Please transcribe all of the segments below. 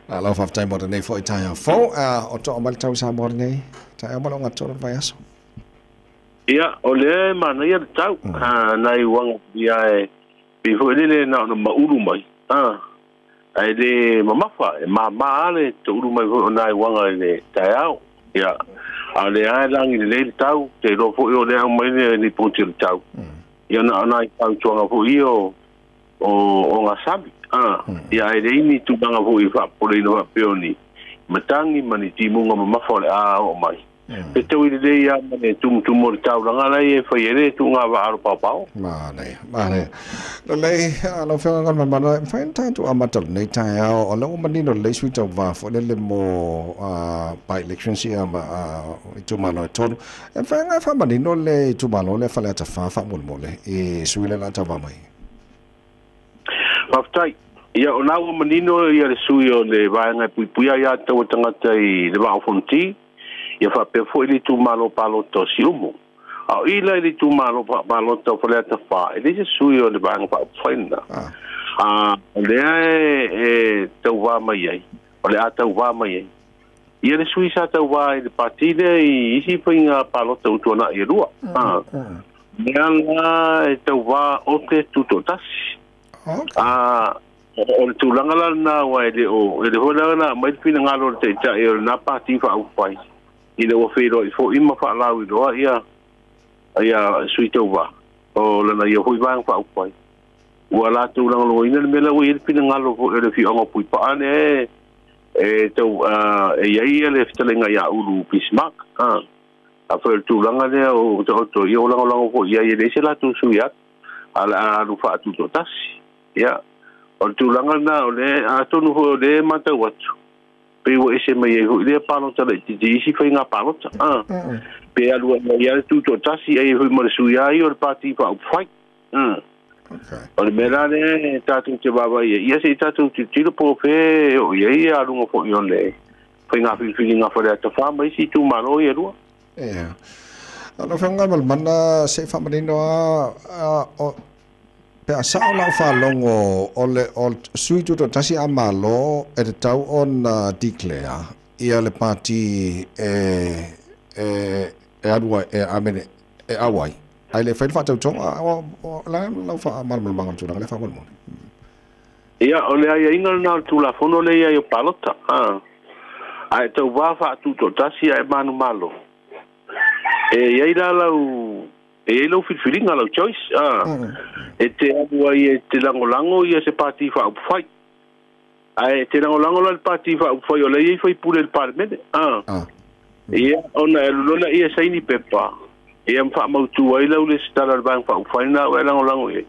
Lau faafetai mo lenei foi taeao fou, o to'a mai le tau Samoa lenei taeao ma lou gatolo le vaiaso. Ia, o lea e manaia le tau, nai uaga ia e pei foi lele na ona maulu mai, ae le mamafa, e māmā le toulu mai foi o nai uaga i le taeao. Ia, a o lea e lagi lelei le tau, te iloa foi o lea aumai le lipoti o le tau. Ia na o nai fautuaga foi ia o gasami. Ia ae leai ni tulaga foi faapopoleina faapea o ni matagi ma ni timuga mamafa o le a oo mai. Pe tau i lelei lava ma le tumutumu o le taulaga la e fai ai le tuuga vaalo paopao. Manaia, manaia. Lelei, lau Afioga Galumalemana, e mafai ona tatou amata lenei taeao, o lea ua manino lelei sui tauva foi lele mo by elections ia ma itumalo e tolu. E mafai ona e faamanino le itumalo lea Faleata 4 faamolemole i sui lea o le a tauva mai. Faafetai. Ia, o na ua manino ia le sui o le vaega e puipuia ia taua tagata i le Vaa o Fonoti, ia faapea foi le itumalo palota o Siumu. A o i la i le itumalo palota o Faleata 4, e leai se sui o le vaega faaupufai lena. O lea e tauvā mai ai, o le a tauvā mai ai. Ia le sui sa tauvā i le pati lea i isi faiga palota ua tuanai e lua. Lea la e tauvā o te tutoatasi. O le tulaga la lena ua e le o, e le foi la na aumai le finagalo o le taitai o lena pati faaupufai, ina ua feiloai foi ma faalauiloa ia ia sui tauva o lana ia foi vaega faaupufai. Ua latou lagolagoina le mea la ua i ai le finagalo foi o le afioaga o Puipaa lea e tau e i ai le fetalaiga ia Ulu Bismarck. Afai o le tulaga lea o taoto ia o lagolago foi i ai e leai se latou sui atu, a o le a alu faatutoatasi. Ia, o le tulaga lena o lea atonu foi o lea e matau atu, pei ua ese mai ai foi lea palota laitiiti i isi faiga palota. Pe alu ai ia le tutoatasi ai foi ma le sui ai o le pati faaupufai. O le mea la lea tatou te vaavaai ai, ia se i tatou tilotilo po o fea e oo i ai aluga foi o le faiga filifiliga Faleata 4 ma isi itumalo ia lua. Ia. Lau Afioga Galumalemana, se i faamanino lava, pe a sao lau faalogo o le sui tutoatasi a Malo e tatau ona declare ia le pati e alu ai, e au ai, ae le fai le faatautoga. O le a lau faamalamalamaga o le tulaga lea faamolemole? Ia, o le aiaiga lena o le Tulafono lea i ai o palota. A e tauvā faatutoatasi ae manumalo, e i ai la lau e i ai lau filifiliga, lau choice, e te alu ai e te lagolago ia se pati faaupufai. Ae e te lagolago la le pati faaupufai o lea e i ai faipule i le Palemene. Ia, ona e alu loa lea saini pepa, ia ma faamautu ai lau lesitala o le vaega faaupufai lena ua e lagolago i ai.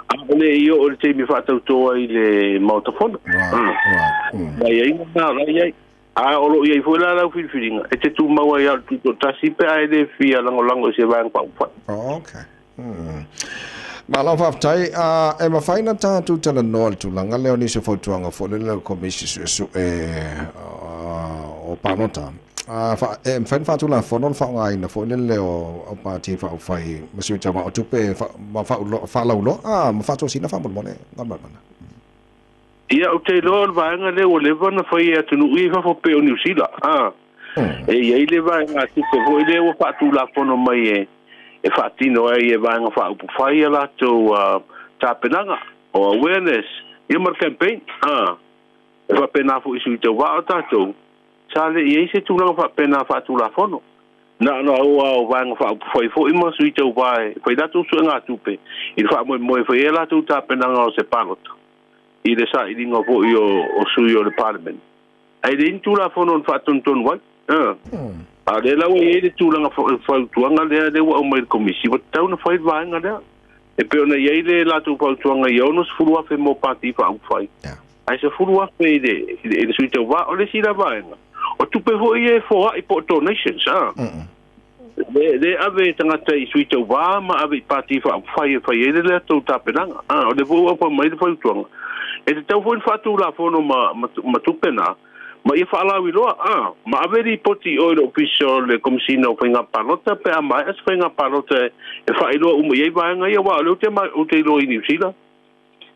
A o le i oo i le taimi e faatauto ai i le Maota Fono. Mai ai na la i ai. A o lo o i ai foi la lau filifiliga, e te tumau ai lava o le tutoatasi pe a e le fia lagolago i se vaega faaupufai. Okay. Malo faafetai. E mafai ona tatou talanoa i le tulaga lea o nisi o fautuaga foi lele a le Komisi Suesue o Palota. E mafai ona faatulafono le faaaogaina foi lele o pati faaupufai ma sui tauva o tupe ma faalauiloa ma faatosina faamolemole. Galumalemana. Ia, ou te iloa o le vaega lea ua leva ona fai e atunuu ia i fafo pei o Niu Sila. E i ai le vaegatupe foi lea ua faatulafono mai e faatino ai e vaega faaupufai a latou tapenaga o awareness ia ma le campaign. E faapena foi i sui tauvaa o tatou, sa le i ai se tulaga faapena faatulafono. Na ona o lava o vaega faaupufai foi ma sui tauvā e fai latou suegatupe i le faamoemoe e fai ai a latou tapenaga o se palota i le sailiga foi o sui o le Palemene. Ae leai ni Tulafono na faatonutonu ai. A o lea la ua i ai le tulaga fautuaga lea lea ua aumai i le Komisi, ua tatau ona fai le vaega lea. E pei ona i ai le latou fautuaga ia $60,000 mo pati faaupufai, ae $10,000 i le sui tauvā. O le isi la vaega, o tupe foi ia e foai po o donations, le ave e tagata i sui tauvā ma ave i pati faaupufai e fai ai le latou tapenaga. O lea foi ua aumai mai le fautuaga, e tatau foi ona faatulafono ma tupe na, ma ia faalauiloa, ma ave lipoti i o i le Ofisa o le Komesina o Faiga Palota pe a maea se faiga palota e faailoa uma i ai vaega ia, aua o lea ou te iloa i Niu Sila.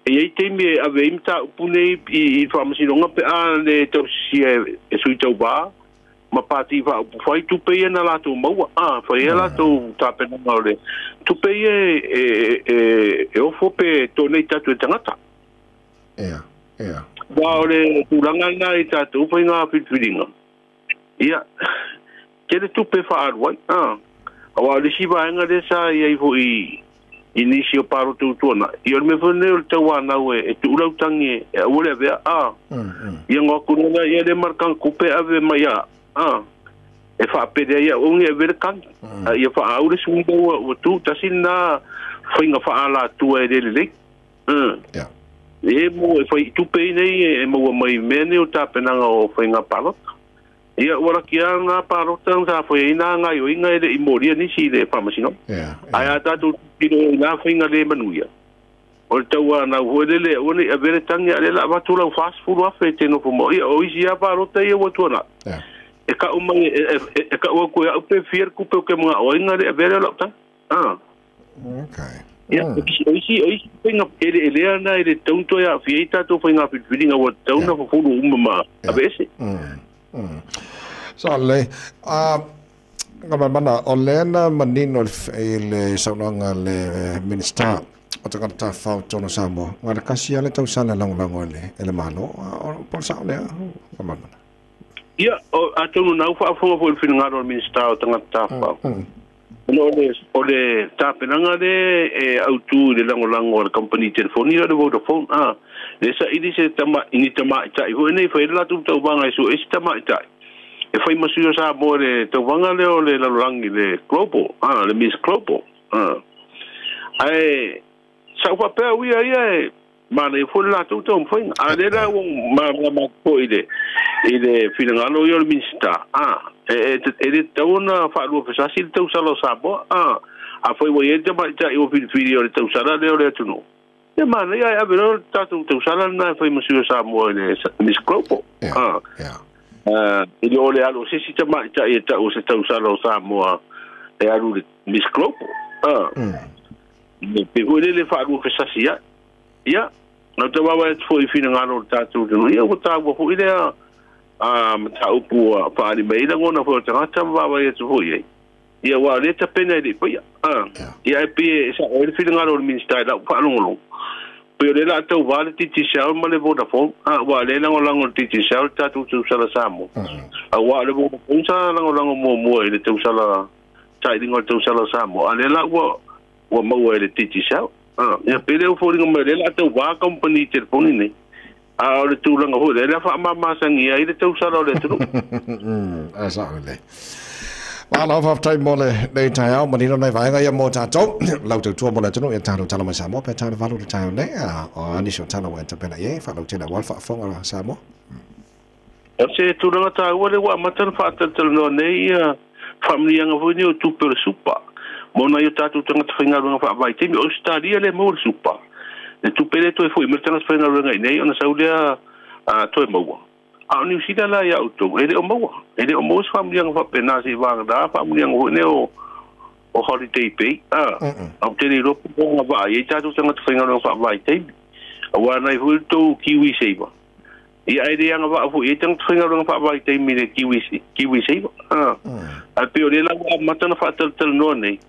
E iai taimi e ave ai mataupu nei i faamasinoga pe a le tausisia e sui tauvā ma pati faaupufai tupe ia na latou maua a fai ai latou tapenaga o le tupe ia e ofo pe tonei tatou e tagata. Ia, ia. Aua o le tulaga lena i tatou faiga filifiliga, ia, tele tupe e faaalu ai, a. Aua o le isi vaega lea sa i ai foi i nisi o palota ua tuanai, ia o le mea foi lenei o le tauanau e tuu lau tagi e aua le avea, a. Ia ona o atu loa lea, ia lea ma le tagatupe e ave mai a, a, e faapele ai au aua ne i avea le tagi, a ia faaau le sui lea ua tu. Tasi lena faiga faaalatua e le lelei. E mo e fai tupe nei e maua mai mea nei o tapenaga o faiga palota. Ia ua laki lava na palota sa fai ai nā gaoioiga e le i molia nisi i le faamasinoga. Ae a tatou tilotilo i na faiga le manuia, o le tauanau foi lele aua ne i avea le tagi a o lea o le a avatu lau 40,000 e te nofo ma ia. O isi lava palota ia ua tuanai, e kau mai e kau atu e au pe fia le tupe ou te manao ai na le avea lea o lau tagi. Okay. Ia, o isi faiga eleelea na e le tatau ona toe aafia ai tatou faiga filifiliga ua tatau ona fufulu uma ma aveese. So lelei. Galumalemana, o lea na manino i le saunoaga a le Minisita o Tagata Tafafao totonu o Samoa, na o le tasi lava le tausala e lagolago e le Malo. Po o le sao lea, Galumalemana? Ia, atonu na ua faafofoga foi i le finagalo o le Minisita o Tagata Tafafao. Ona o le tapenaga lea e autu i le lagolago a le kamupani telefoni lea o le Vodafone, a, lea saili se tama, ni tamaitai foi nei e fai ai le latou tauvaga e sue ai se tamaitai e fai ma sui o Samoa i le tauvaga lea o le lalolagi, le Global, a, le Miss Global, a. Ae sa ou faapea au ia ia e manaia foi le latou taumafaiga. A o lea la ua malamalama atu foi i le finagalo ia o le Minisita, a, e le tatau ona faaluafesasi le tausala o Samoa. A, afai ua i ai le tamaitai ua filifili o le tausala lea o le atunuu, ia manaia ae ave loa le tatou tausala lena e fai ma sui o Samoa i le Miss Global. A, i lo le alu o se isi tamaitai e tau o se tausala o Samoa e alu i le Miss Global. A, pei foi lele faaluafesasi ai. Ia, na ou vaavaai atu foi i finagalo o le tatou atunuu, ia ua taua foi lea mataupu ua faaali mai ai lagona foi o tagata ma vaavaai atu foi i ai. Ia, aua o lea e tapena e le i faia. Ia, ae pei e sao ai le finagalo o le Minisita i lau faalogologo, pei o lea o le a tauva le Digicel ma le Vodafone, aua o lea e lagolago e le Digicel le tatou tausala Samoa, aua o le Vodafone sa lagolago muamua i le tausala sailiga o le tausala o Samoa, a o lea la ua maua e le Digicel. Ia pei lea ua foliga mai o lea o le a tauva kamupani telefoni nei, a o le tulaga foi lea o le a faamamasagia ai le tausala o le atunuu. Ae sao lelei. Malo faafetai mo lenei taeao, manino nai vaega ia mo tatou. Lau tautua mo le atunuu ia tatou tala mai Samoa pe tala valu le taeao nei, o a nisi o tala ua e tapena i ai, faalautele aua le faafofoga a Samoa. O se tulaga taua lea ua amata ona faatalatalanoa nei ia faamanuiaga foi nei o tupe o le supa mo nai o tatou tagata faigaluega faavaitaimi. O Ausetalia lea e maua le supa, le tupe lea e toe foi mai le tagata faigaluega i inei ona sau lea toe maua. A o Niu Sila la ia outou, e le o maua. E le o maua se faamanuiaga faapena seivagana faamanuiaga foi nei o holiday pay. A ou te le iloa po o agavaa ai tatou tagata faigaluega faavaitaimi. Aua na i foi le tou Kiwi Saver. Ia ae le agavaa foi i ai tagata faigaluega faavaitaimi i le Kiwi Saver. Ae pei o lea la ua amata ona faatalatalanoa nei,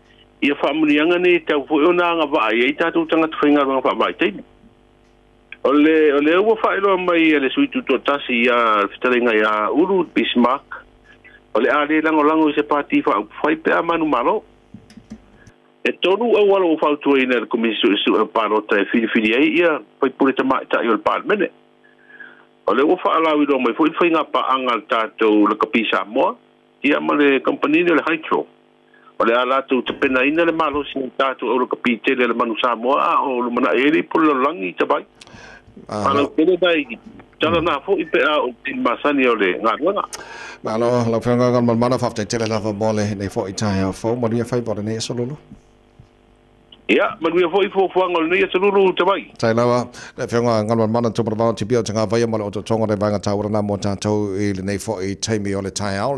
ia faamanuiaga nei e tatau foi ona agavaa i ai tatou tagata faigaluega faavaitaimi. O lea ua faailoa mai e le sui tutoatasi ia le fetalaiga ia Ulu Bismarck, o le a le lagolago i se pati faaupufai pe a manumalo. E tolu auala ua fautuaina e le Komisi Suesue o Palota e filifili ai ia faipule tamaitai o le Palemene. O lea ua faalauiloa mai foi le faigapaaga a le tatou Lakapi Samoa ia ma le kamupani lea o le Hydro. O le a latou tapenaina le malosi o tatou aulakapi tele a le Manu Samoa a o lumanai ai le ipu o le lalolagi i Tavai. Palau tele nai tala na foi pe a o te masani o le galuega. Malo lau Afioga Galumalemana, faafetai tele lava mo lenei foi taeao fou. Manuia faiva o lenei aso lulu. Ia, manuia foi fuafuaga o lenei aso lulu Tavai. Tai lava le Afioga Galumalemana Tumanavao Tibia o Tagavaia ma le otootoga o le vaega taua lena mo tatou i lenei foi taimi o le taeao.